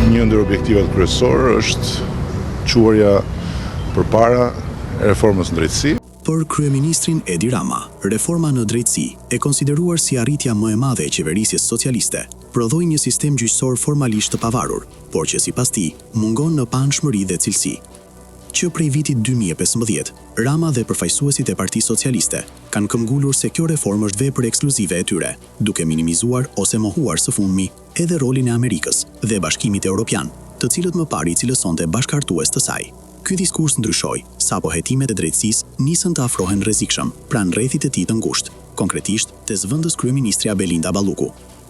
Një ndër objektivat kryesorë është çuarja përpara e reformës në drejtësi. Për kryeministrin Edi Rama, reforma në drejtësi, e konsideruar si arritja më e madhe e qeverisjes socialiste, prodhoi një sistem gjyqësor formalisht të pavarur, por që sipas tij, mungon në paanshmëri dhe cilësi. Që prej vitit 2015, Rama dhe përfaqësuesit e Partisë Socialiste kanë këmbgulur se kjo reformë është vepër ekskluzive e tyre, duke minimizuar ose mohuar së fundmi edhe rolin e Amerikës dhe Bashkimit Europian, të cilët më parë i cilësonte bashkëhartues të saj. Ky diskurs ndryshoi, sapo hetimet e drejtësisë nisën të afrohen rrezikshëm pranë rrethit të tij të ngushtë, konkretisht te zëvendëskryeministrja Belinda Balluku.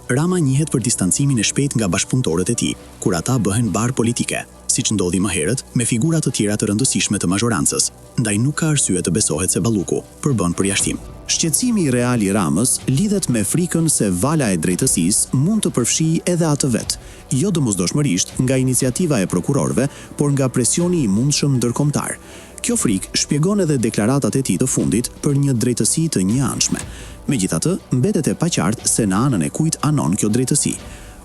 Rama njihet për distancimin e shpejtë nga bashkëpunëtorët e tij, kur ata bëhen barrë politike, siç ndodhi më herët me figura të tjera të rëndësishme të mazhorancës, ndaj nuk ka arsye të besohet se Balluku përbën përjashtim. Shqetësimi real i Ramës lidhet me frikën se vala e drejtësisë mund të përfshijë edhe atë vetë, jo domosdoshmërisht nga iniciativa e prokurorëve, por nga presioni i mundshëm ndërkombëtar. Kjo frikë shpjegon edhe deklaratat e tij të fundit për një drejtësi të njëanshme. Megjithatë, mbetet e paqartë se në anën e kujt anon kjo drejtësi.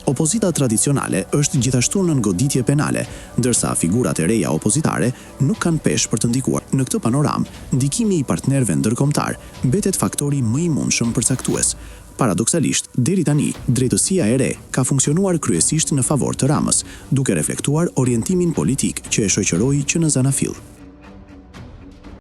Opozita tradicionale është gjithashtu nën goditje penale, ndërsa figurat e reja opozitare nuk kanë peshë për të ndikuar. Në këtë panoramë, ndikimi i partnerëve ndërkombëtarë mbetet faktori më i mundshëm përcaktues. Paradoksalisht, deri tani, drejtësia e re ka funksionuar kryesisht në favor të Ramës, duke reflektuar orientimin politik që e shoqëroi që në zanafillë.